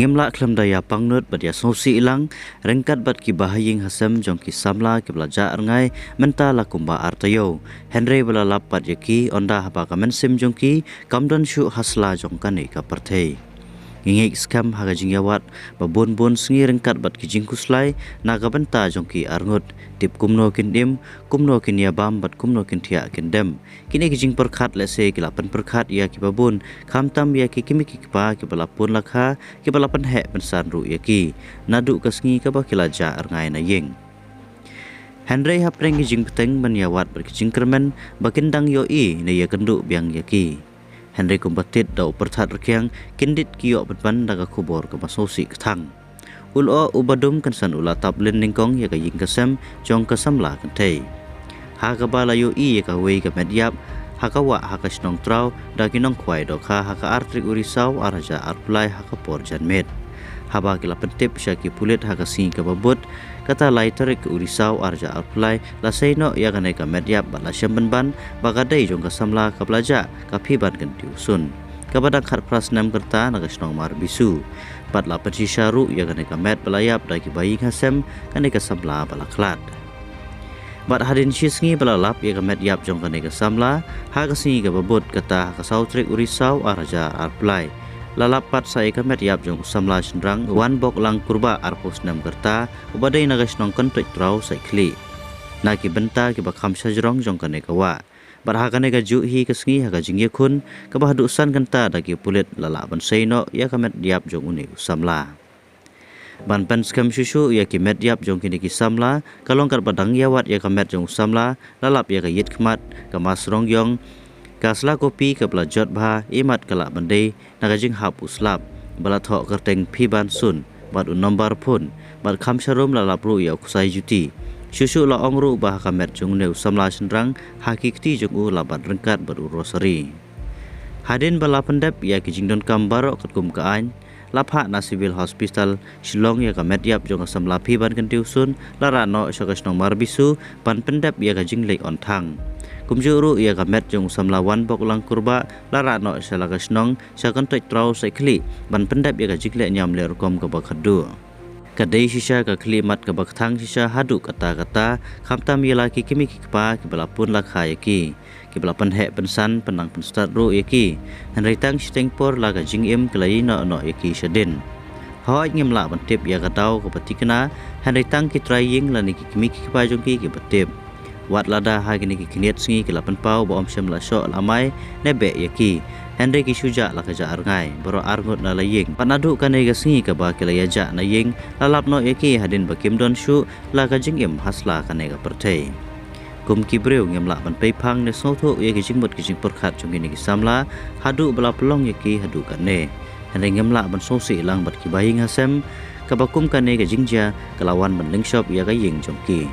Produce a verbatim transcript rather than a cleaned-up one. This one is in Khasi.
Ngim lah khlem da ïa pangnud bad ïa sngewsih lang ryngkat bad ki bahaïing hasem jong ki samla kiba la jah rngai mynta la kumba ar taïew. Hynrei ba la lap pat ïa ki ynda haba ka mynsiem jong ki kam don shuh ha sla jong kane ka pyrthei. Ngi ngeit skhem ha ka jingïawad ba bun bun sngi ryngkat bad ki jingkhuslai na ka bynta jong ki arngut, tip kumno kin im, kumno kin ïabam bad kumno kin thiah kin dem. Kine ki jingpyrkhat lehse ki la pynpyrkhat ïa kiba bun, khamtam ïa ki kmie ki kpa kiba la pun la kha, kiba la pynheh pynsan ruh ïa ki naduh ka sngi kaba ki la jah rngai na ïing. Hynrei hapdeng ki jingbteng ban ïawad bad ki jingkyrmen ba kin dang ïohi ne ïakynduh biang ïa ki. Hynrei kumba tied da u pyrthat rkhiang, kin dit ki ïoh pynban da ka khubor kaba sngewsih kthang. U lyoh uba dum kynsan u la tap lynti nyngkong ïa ka ïing ka sem jong ka samla kynthei, ha kaba la ïohi ïa kawei ka met ïap ha ka wah ha ka shnong Traw da ki nongkhwai dohkha ha ka ar tarik u Risaw ar hajar arphew lai ha ka por janmiet. Haba ki la pyntip sha ki pulit ha ka sngi kaba bud, kata lai tarik u Risaw ar hajar arphew lai, la sei noh ïa kane ka met ïap bad la shem pynban ba ka dei jong ka samla kaba la jah, ka Phiban Kyntiewsun, kaba dang khatphra snem ka rta na ka shnong Marbisu. Bad la pynshisha ruh ïa kane ka met ba la ïap da ki bahaïing hasem kane ka samla ba la khlad. Bad hadien shi sngi ba la lap ïa ka met ïap jong kane ka samla ha ka sngi kaba bud, kata ha ka saw tarik u Risaw ar hajar arphew lai, la lap pat sa ïa ka met ïap jong u samla shynrang Wanboklang Kurbah, arphew snem ka rta, uba dei na ka shnong Kyntoit Traw Saikhlieh, na ki bynta kiba kham shajrong jong kane ka wah. Bad ha kane kajuh hi ka sngi ha ka jingïakhun kaba haduh san kynta da ki pulit, la lah ban sei noh ïa ka met ïap jong une u samla. Ban pynskhem shuh shuh ïa ki met ïap jong kine ki samla, ka long katba dang ïawad ïa ka met jong u samla, la lap ïa ka ïit khmat, ka mask rong ïong, ka sla kopi kaba la jot bha, imat ka lah ban dei na ka jinghap u slap ba la thoh kyrteng Phiban Sun bad u nombar phone, bad kham sharum la lap ruh ïa u ksai juti. Shuh shuh la ong ruh ba ha ka met jong une u samla shynrang, ha ki kti jong u la bat ryngkat bad u rosary. Hadien ba la pyndep ïa ki jingdonkam baroh katkum ka aiñ, la phah na Civil Hospital Shillong ïa ka met ïap jong ka samla Phiban Kyntiewsun, la rah noh sha ka shnong Marbisu ban pyndep ïa ka jingleit on thang. Kumjuh ruh ïa ka met jong u samla Wanboklang Kurbah, la rah noh sha la ka shnong sha Kyntoit Traw Saikhlieh ban pyndep ïa ka jingleh niam leh rukom kaba khatduh. Ka dei shisha ka khlieh mat kaba kthang shisha haduh katta katta, khamtam ïa la ki kmie ki kpa kiba la pun la kha ïa ki, kiba la pynheh pynsan pynnang pynstad ruh ïa ki. Hynrei tang shiteng por la ka jingim ka la ïehnoh noh ïa ki shadien. Hooid, ngim lah ban tip ïa ka daw kaba tikna, hynrei tang ki trai ïing lane ki kmie ki kpa jong ki kiba tip. Wat lada ha kine ki khyndiat sngi ki la pynpaw ba ym shym la shoh la mai ne beh ïa ki, hynrei ki shu jah la ka jah rngai baroh arngut na la ïing. Bad naduh kane ka sngi kaba ki la ïajah na ïing, la lap noh ïa ki hadien ba kim don shuh la ka jingim ha sla kane ka pyrthei. Kum ki briew, ngim lah ban peiphang ne sngewthuh ïa ki jingmut ki jingpyrkhat jong kine ki samla haduh ba la pynlong ïa ki haduh katne. Hynrei ngim lah ban sngewsih lang bad ki bahaïing hasem, kaba kum kane ka jingjia ka la wan ban lyngshop ïa ka ïing jong ki.